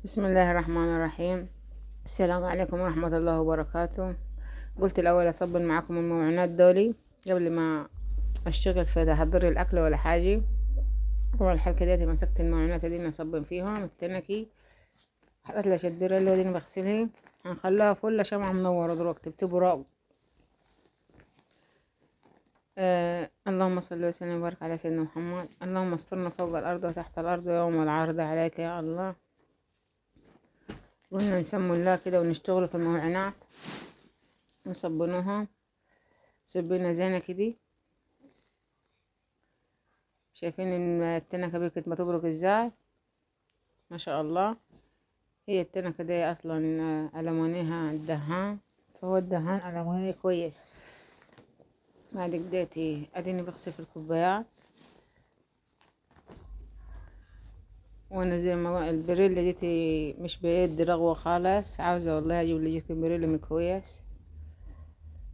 بسم الله الرحمن الرحيم. السلام عليكم ورحمة الله وبركاته. قلت الأول أصبن معاكم المعونات دولي قبل ما أشتغل في تحضير الأكل ولا حاجة. أول حاجة ديتي مسكت المعونات دي نصبن فيهم التنكي، حطيت لها شدبيرة اللي دي بغسلها، هنخليها فل شمعة منورة دلوقتي بتبرق. اللهم صل وسلم وبارك على سيدنا محمد. اللهم استرنا فوق الأرض وتحت الأرض يوم العرض عليك يا الله. قلنا نسمو الله كده ونشتغل في المعونات، نصبنوها صبينا زينة كده. شايفين ان التنكة بقت ما تبرق ازاي؟ ما شاء الله. هي التنكة دي اصلا ألمونيها الدهان، فهو الدهان ألمونيه كويس. بعد كده اديني بغسل في الكوبايات، وانا زي ما البريل دي مش بيد رغوة خالص، عاوزة والله اجيب لي بريل من كويس.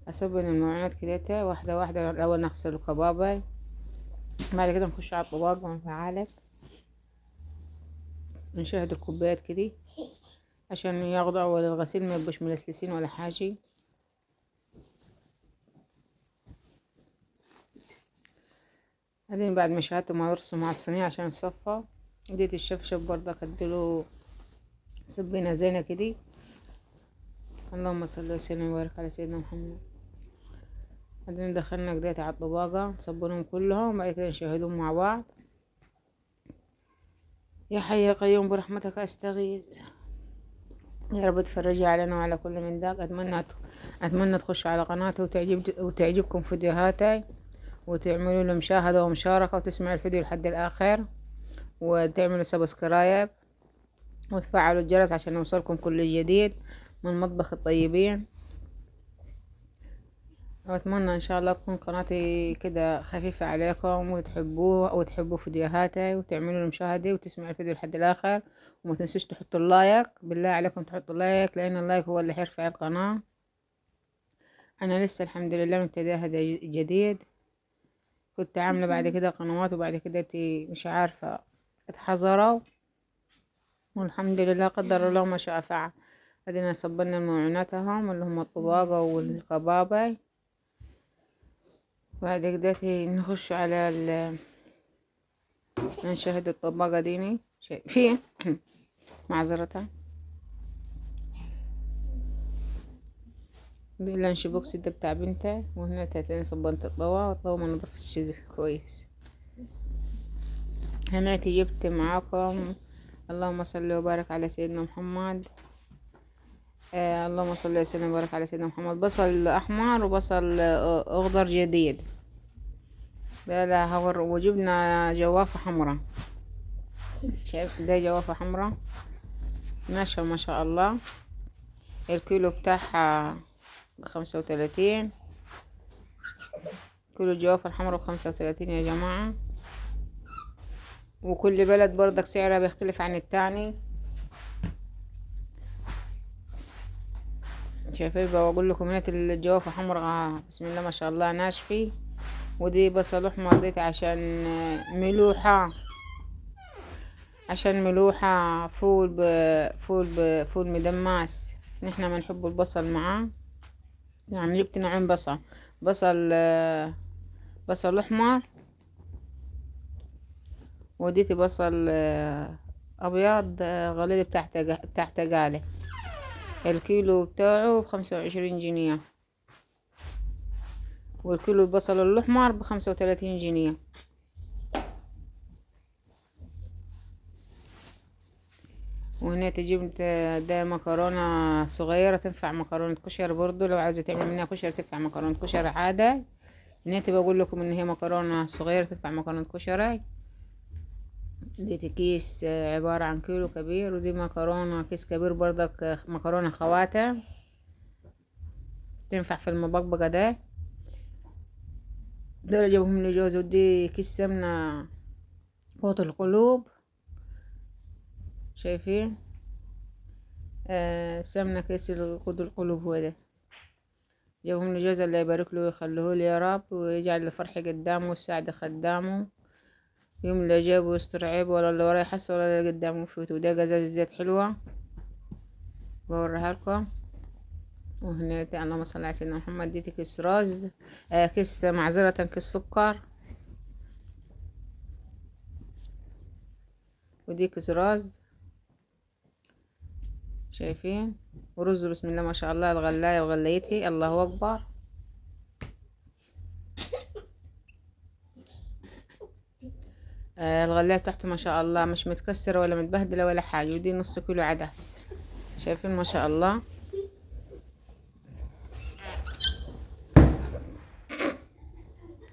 اصبن المعونات كده واحدة واحدة. الاول نغسل الكبابة، بعد كده نخش على الطباق ونفعلك، نشاهد الكوبايات كده عشان ياخدوا اول الغسيل ما يبقوش ملسلسين ولا حاجة. بعدين بعد ما شاهدت ما يرسم على الصينية عشان الصفة، ديت الشفشف برضك اديله صبينا زينة كده. اللهم صل وسلم وبارك على سيدنا محمد. بعدين دخلنا كده على الطباقة نصبنهم كلهم، بعد كده نشاهدهم مع بعض. يا حي يا قيوم برحمتك استغيث، يا رب تفرجي علينا وعلى كل من داك. اتمنى تخش على قناتي وتعجبكم فيديوهاتي، وتعملوا له مشاهدة ومشاركة، وتسمعوا الفيديو لحد الآخر، وتعملوا subscribe، وتفعلوا الجرس عشان يوصلكم كل جديد من مطبخ الطيبين. واتمنى ان شاء الله تكون قناتي كده خفيفة عليكم وتحبوه وتحبوا فيديوهاتي، وتعملوا مشاهدة وتسمعوا الفيديو لحد الاخر. وما تنسوش تحطوا ال like، بالله عليكم تحطوا ال like، لان ال like هو اللي هيرفع القناة. انا لسه الحمد لله مبتدئة جديد، كنت عاملة بعد كده قنوات وبعد كده مش عارفة اتحذروا، والحمد لله قدر الله ما شاء فعل. ادينا صبنا المعوناتهم اللي هم الطباقة والكبابة. بعد كده نخش على نشاهد الطباقة ديني شايفين معذرة. دي ال lunch box ده بتاع بنتي، وهنا تاتين صبنت الطوا، والطوا ما نضفتش كويس. هنا جبت معاكم اللهم صل وبارك على سيدنا محمد. اللهم صل وسلم وبارك على سيدنا محمد. بصل احمر وبصل اخضر جديد، ده لا هور. وجبنا جوافة حمراء، شايف ده جوافة حمراء ناشفة ما شاء الله. الكيلو بتاعها ب35، كيلو الجوافة الحمراء ب35 يا جماعة. وكل بلد برضك سعرها بيختلف عن التاني. شايفين بقول لكم هنا الجوافة حمراء بسم الله ما شاء الله ناشفة. ودي بصل احمر ديت عشان ملوحة، عشان ملوحة فول فول مدمس، نحن ما نحب البصل معاه. يعني جبت نوعين بصل، بصل احمر، وديتي بصل ابيض غليظ بتاع تقالة. الكيلو بتاعه ب25 جنيه، والكيلو البصل الاحمر ب35 جنيه. وهنا جبت ده مكرونة صغيرة تنفع مكرونة كشري برضو، لو عايزة تعمل منها كشري تنفع مكرونة كشري عادة. هنا بقول لكم ان هي مكرونة صغيرة تنفع مكرونة كشري. دي كيس عبارة عن كيلو كبير، ودي مكرونة كيس كبير برضك مكرونة خواتم تنفع في المبقبقة. ده دول جابهم لجوز. ودي كيس سمنة قوت القلوب، شايفين سمنة كيس قوت القلوب هو ده، جابهم لجوز. الله يبارك له ويخليه لي يا رب، ويجعل الفرح قدامه والسعد خدامه. يوم اللي جابه يستر عيب، ولا اللي وراه يحس ولا اللي قدامه يفوت. وده قزاز زيت حلوة بوريها لكم. وهنا اللهم صل على سيدنا محمد، دي كيس رز، كيس، معذرة، كيس سكر، ودي كيس رز. شايفين؟ ورز بسم الله ما شاء الله، الغلاية وغليتي، الله أكبر. الغلاية بتاعته ما شاء الله مش متكسرة ولا متبهدلة ولا حاجة. ودي نص كيلو عدس. شايفين ما شاء الله؟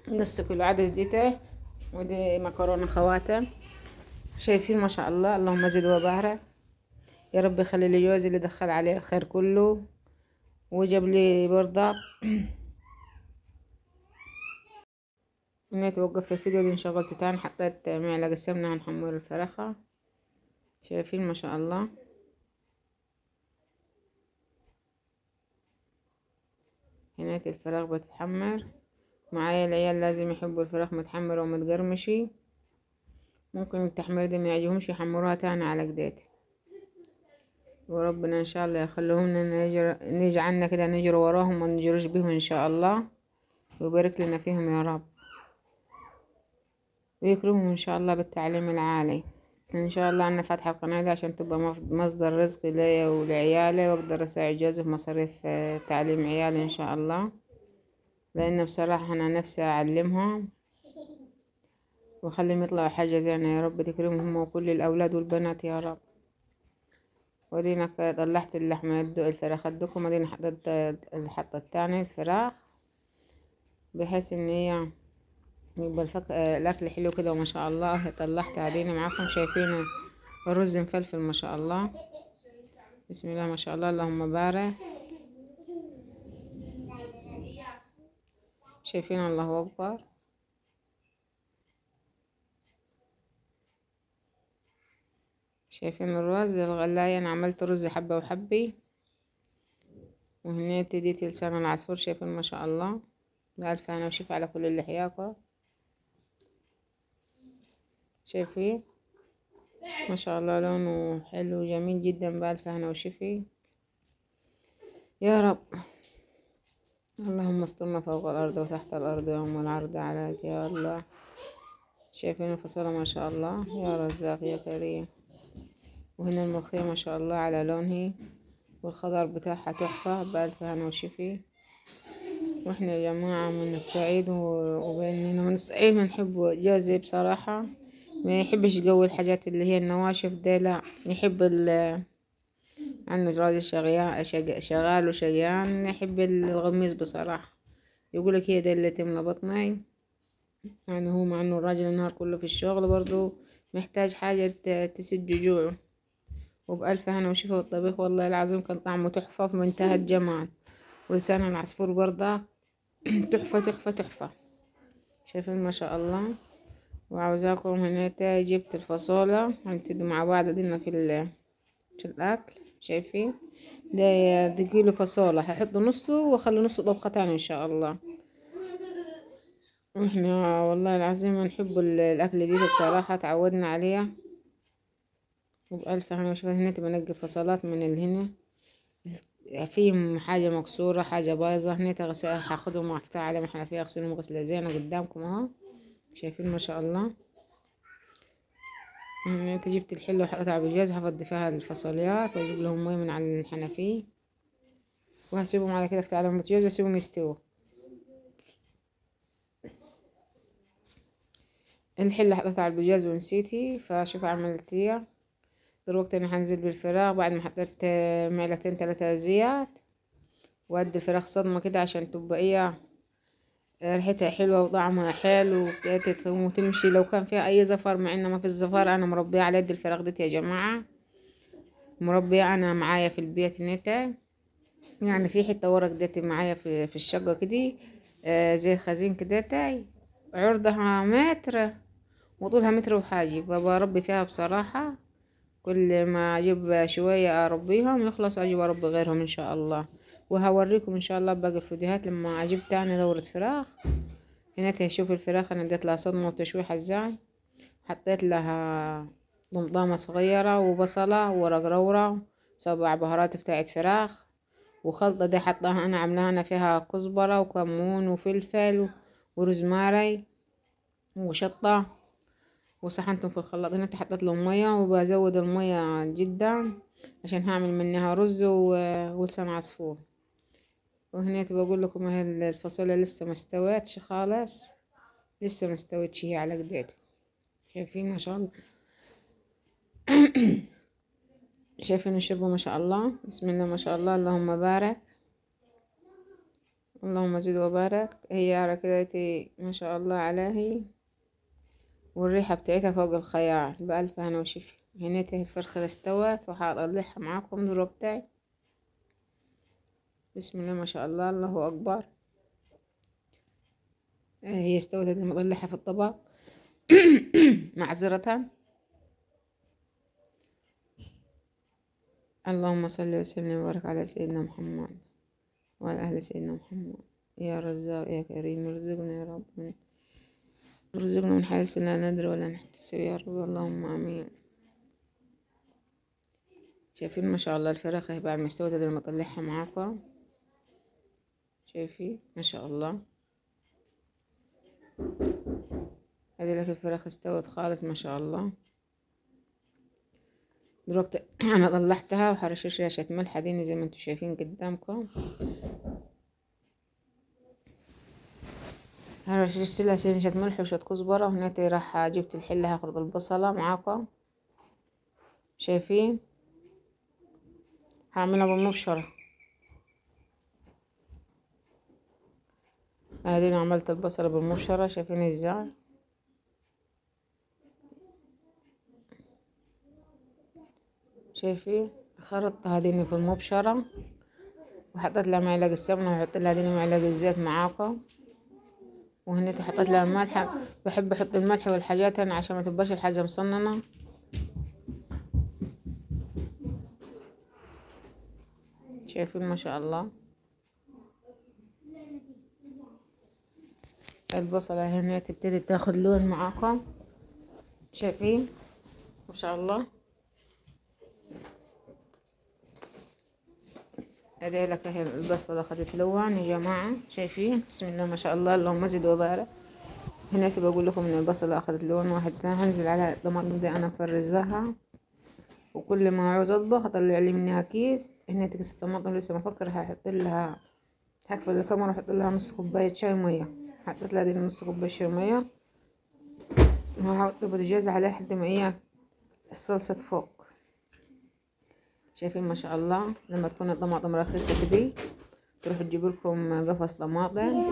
نص كيلو عدس ديته. ودي مكرونة خواتم. شايفين ما شاء الله؟ اللهم زد وبارك يا رب. يخلي لي جوزي اللي دخل عليه الخير كله وجاب لي برضه. هنا وقفت الفيديو دي، انشغلت تاني، حطيت معلقة سمنة هنحمر الفراخة. شايفين ما شاء الله؟ هنا الفراخ بتتحمر معايا. العيال لازم يحبوا الفراخ متحمرة ومتقرمشي، ممكن التحمير دي ما يعجبهمش يحمروها تاني على جديد. وربنا ان شاء الله يخليهم لنا، نجعلنا كده نجري وراهم وما نجروش بيهم ان شاء الله، ويبارك لنا فيهم يا رب، ويكرمهم ان شاء الله بالتعليم العالي ان شاء الله. انا فاتحه القناه دي عشان تبقى مصدر رزق ليا ولعيالي، واقدر اساعد جوزي في مصاريف تعليم عيالي ان شاء الله، لان بصراحه انا نفسي اعلمهم واخليهم يطلعوا حاجه زينه. يا رب تكرمهم وكل الاولاد والبنات يا رب. ودينا طلعت اللحمه الفراخ ادوكم، ودينا حطيت الحطه الثانيه الفراخ، بحيث ان هي يبقى الاكل حلو كده وما شاء الله. طلعت عدينا معاكم. شايفين الرز مفلفل ما شاء الله، بسم الله ما شاء الله، اللهم بارك. شايفين؟ الله اكبر. شايفين الرز الغلاية؟ انا عملت رز حبة وحبي. وهنا ديت لسان العصفور. شايفين ما شاء الله؟ بألف هنا وشفا على كل اللي حياكم. شايفين ما شاء الله؟ لونه حلو وجميل جدا، بألف هنا وشفي يا رب. اللهم استرنا فوق الأرض وتحت الأرض يوم العرض عليك يا الله. شايفين الفصولة ما شاء الله؟ يا رزاق يا كريم. وهنا الملوخية ما شاء الله على لونه، والخضر بتاعها تحفة، بألف هنا وشفي. واحنا يا جماعة من الصعيد، وبيننا من الصعيد بنحب جوزي بصراحة ما يحبش جو الحاجات اللي هي النواشف ده، لا يحب عنده راجل شغال وشقيان، يحب الغميس بصراحة. يقولك هي ده اللي تملى بطني. يعني هو مع انه الراجل النهار كله في الشغل برضو محتاج حاجة تسد جوعه. وبألف هنا وشفا. والطبيخ والله العظيم كان طعمه تحفة في منتهى الجمال. ولسان العصفور برضه تحفة تحفة تحفة. شايفين ما شاء الله؟ وعاوزاكم هنا جبت الفاصولة، هنبتدي مع بعض دينا في الأكل. شايفين؟ ده كيلو فاصولة، هحط نصه واخلي نصه طبخة تاني ان شاء الله. واحنا والله العظيم نحب الاكل دي بصراحة، تعودنا عليها. وبألف هنا وشفا. هنا بنقي فصلات من الهنا، فيهم حاجة مكسورة حاجة بايظة، هنا هاخدهم واحطها على ما احنا فيها، اغسلهم غسلة زينة قدامكم اهو. شايفين ما شاء الله؟ انت جبت الحلة وحطيتها على البوتاجاز، هفضي فيها الفاصوليات واجيب لهم مي من على الحنفية، وهسيبهم على كده افتح عليهم البوتاجاز واسيبهم يستووا. الحلة حطيتها على البوتاجاز ونسيتي، فشوف عملت ايه دلوقتي. انا هنزل بالفراخ بعد ما حطيت معلقتين 3 زيت، وادي الفراخ صدمة كده عشان تبقى ايه ريحتها حلوة وطعمها حلو وتمشي لو كان فيها اي زفر، مع ان ما في الزفر. انا مربية على يد الفراخ ديت يا جماعة، مربية انا معايا في البيت نتا، يعني في حتة ورا كده معايا في الشقة كده، زي خزين كده، عرضها متر وطولها متر وحاجة، بربي فيها بصراحة. كل ما اجيب شوية اربيهم يخلص اجيب اربي غيرهم ان شاء الله. وهوريكم ان شاء الله باقي الفيديوهات لما اجيب تاني دورة فراخ. هنا تشوف الفراخ انا اديت لها صدمة وتشويحة ازاي. حطيت لها طماطمة صغيرة وبصلة وورق رورة، 7 بهارات بتاعت فراخ، وخلطة دي حطاها انا عاملاها انا فيها كزبرة وكمون وفلفل وروزماري وشطة، وسحنتهم في الخلاط. هنا حطيت لهم مية، وبزود المية جدا عشان هعمل منها رز ولسان عصفور. وهنا بقول لكم اهي الفاصوليا لسه ما استوتش خالص، لسه ما استوتش هي على قديتها. شايفين ما شاء الله شايفين الشوربة ما شاء الله، بسم الله ما شاء الله، اللهم بارك اللهم زد وبارك. هي على كده ما شاء الله عليها، والريحة بتاعتها فوق الخيال، بألف هنا وشفا. هنا الفرخة استوت وهطلعها معاكم دلوقتي. بسم الله ما شاء الله، الله أكبر. هي استوت لما اطلعها في الطبق معذرة. اللهم صل وسلم وبارك على سيدنا محمد وعلى أهل سيدنا محمد. يا رزاق يا كريم ارزقنا يا رب، ارزقنا من حيث لا ندري ولا نحتسب يا رب، اللهم امين. شايفين ما شاء الله الفراخ اهي بعد ما استوت لما اطلعها معاكم. شايفين ما شاء الله، ادي لك الفراخ استوت خالص ما شاء الله. دلوقتي انا طلعتها وهرشش رشه ملح دي زي ما انتم شايفين قدامكم. هرششت لها شوية ملح وشوية كزبرة. وهنا راح جبت الحلة هاخد البصلة معاكم. شايفين هعملها بالمبشرة. ادينا عملت البصلة بالمبشرة، شايفين ازاي؟ شايفين خرطت هذين في المبشرة، وحطيت لها معلقة السمنة، وحطيت لها هذين معلقة الزيت معاكم. وهنا حطيت لها ملح، بحب احط الملح والحاجات انا عشان ما تبقاش الحاجة مصننة. شايفين ما شاء الله البصلة هنا تبتدي تاخد لون معاكم. شايفين ما شاء الله، ادي لك اهي البصلة خدت لون يا جماعة. شايفين بسم الله ما شاء الله، اللهم زد وبارك. هنا بقول لكم ان البصلة اخدت لون واحد. هنزل على الطماطم دي انا مفرزاها، وكل ما عاوز اطبخ اطلع لي منها كيس. هنا كيس الطماطم لسه ما افكر، هحط لها، هقفل الكاميرا واحط لها نص كوباية شاي مية. حطيت لها دي نص كوباية شاي مية، وهحط البوتاجاز عليها لحد ما ايه الصلصة تفوق. شايفين ما شاء الله لما تكون الطماطم رخيصة كده تروحوا تجيبوا لكم قفص طماطم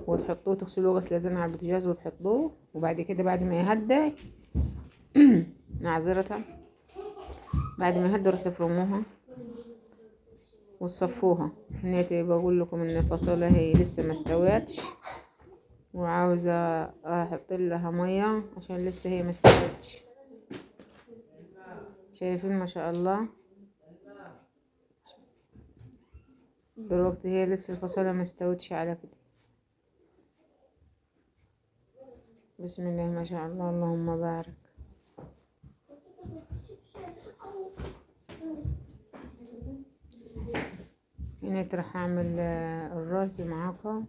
وتحطوه، تغسلوه غسله زين على البوتاجاز وتحطوه، وبعد كده بعد ما يهدى معذرة، بعد ما يهدى روحوا تفرموها وتصفوها. هنا بقول لكم ان الفاصوليا هي لسه ما استوتش، وعاوزه احط لها مية عشان لسه هي ما استوتش. شايفين ما شاء الله دلوقتي هي لسه الفاصوليا ما استوتش على كده. بسم الله ما شاء الله، اللهم بارك. هنا راح اعمل الرز معاكم،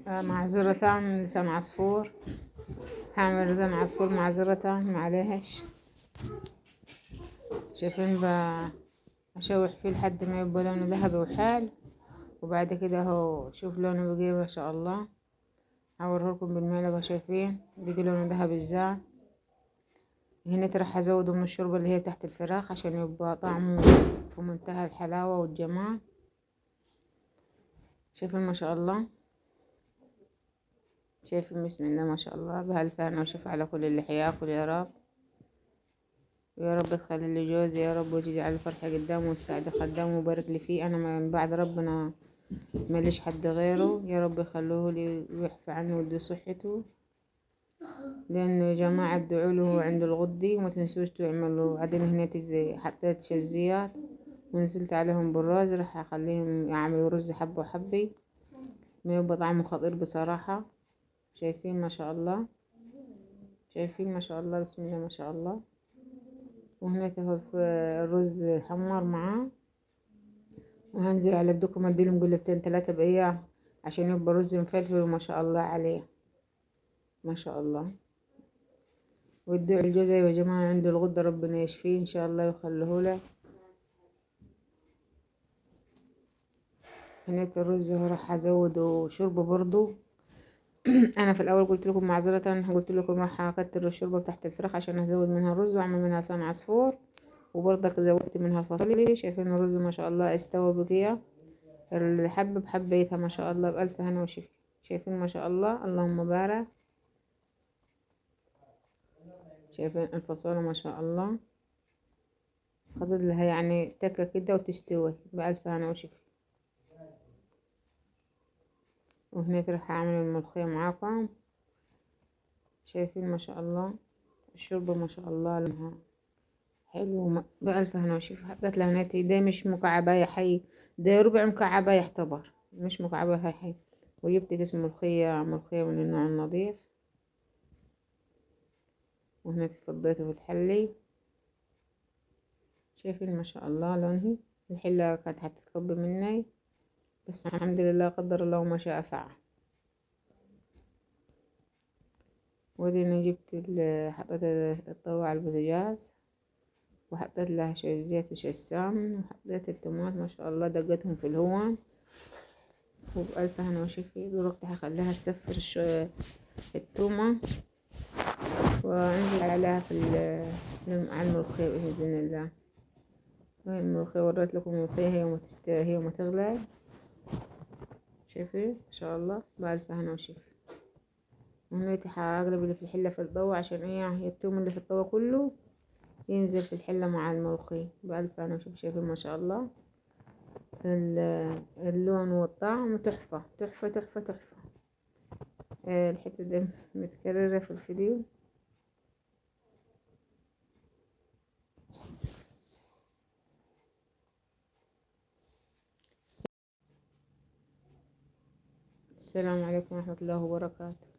معذرة لسان عصفور. هعمل لسان عصفور معذرة معلش. شايفين اشوح فيه لحد ما يبقى لونه ذهبي وحال، وبعد كده اهو شوف لونه بقي ما شاء الله. هوريهولكم بالمعلقة. شايفين بيجي لونه ذهبي ازاي. هنا راح ازوده من الشوربة اللي هي تحت الفراخ عشان يبقى طعمه في منتهى الحلاوة والجمال. شايفين ما شاء الله، شايفين بسم الله ما شاء الله. بألف هنا وشفا على كل اللي حياكل يا رب. يا رب تخلي لي جوزي يا رب، وتجعل الفرحة قدامه والسعادة خدامه، وبارك لي فيه. أنا من بعد ربنا ماليش حد غيره، يا رب يخلوه لي ويحفى عنه ويدي صحته. لأنه يا جماعة ادعوا له عند الغدي، وما تنسوش تعملوا. عدين هنا حطيت شزيات ونزلت عليهم بالرز، راح أخليهم يعملوا رز حبة وحبة، ما يبقى طعمه خطير بصراحة. شايفين ما شاء الله. شايفين ما شاء الله، بسم الله ما شاء الله. وهنا اهو الرز حمر معاه، وهنزل على بدكم اديلهم قلبتين 3 بقية عشان يبقى رز مفلفل وما شاء الله عليه ما شاء الله. وادعوا الجوزة يا جماعة عنده الغدة، ربنا يشفيه ان شاء الله ويخليه له. هنا الرز راح ازوده شوربة برضو. انا في الاول قلت لكم معذرة، قلت لكم راح اكتر الشوربة بتاعت الفراخ عشان ازود منها الرز واعمل منها لسان عصفور، وبرضك زودت منها الفاصوليا. شايفين الرز ما شاء الله استوى بقية الحبة بحبيتها ما شاء الله، بألف هنا وشفا. شايفين ما شاء الله، اللهم بارك. شايفين الفاصوليا ما شاء الله فاضل لها يعني تكة كده وتستوي بألف هنا وشفا. وهنا راح اعمل الملوخية معاكم. شايفين ما شاء الله الشوربة ما شاء الله لونها حلو بألف هنا وشفا. حطيت لها هنا ده مش مكعباية حي، ده ربع مكعباية يعتبر، مش مكعباية حي. وجبت قسم ملوخية، ملوخية من النوع النظيف. وهنا فضيته في الحلي. شايفين ما شاء الله لونه، الحلة كانت هتتكب مني، بس الحمد لله قدر الله ما شاء فعل. ودينا جبت حطيت الطاوة على البوتاجاز، وحطيت لها شوية زيت وشوية سمن، وحطيت التومات ما شاء الله دقتهم في الهون، وبألف هنا وشفي. دلوقتي هخليها تسفر التومة وانزل عليها في على الملوخية بإذن الله. الملوخية وريت لكم الملوخية هي وما تغلى. شايفين ما شاء الله بألف هنا وشفي. وهنا هقلب اللي في الحلة في الطاوة عشان ايه التوم اللي في الطاوة كله ينزل في الحلة مع الملوخية بألف هنا وشفي. شايفين ما شاء الله اللون والطعم تحفة تحفة تحفة تحفة. الحتة دي متكررة في الفيديو. السلام عليكم ورحمة الله وبركاته.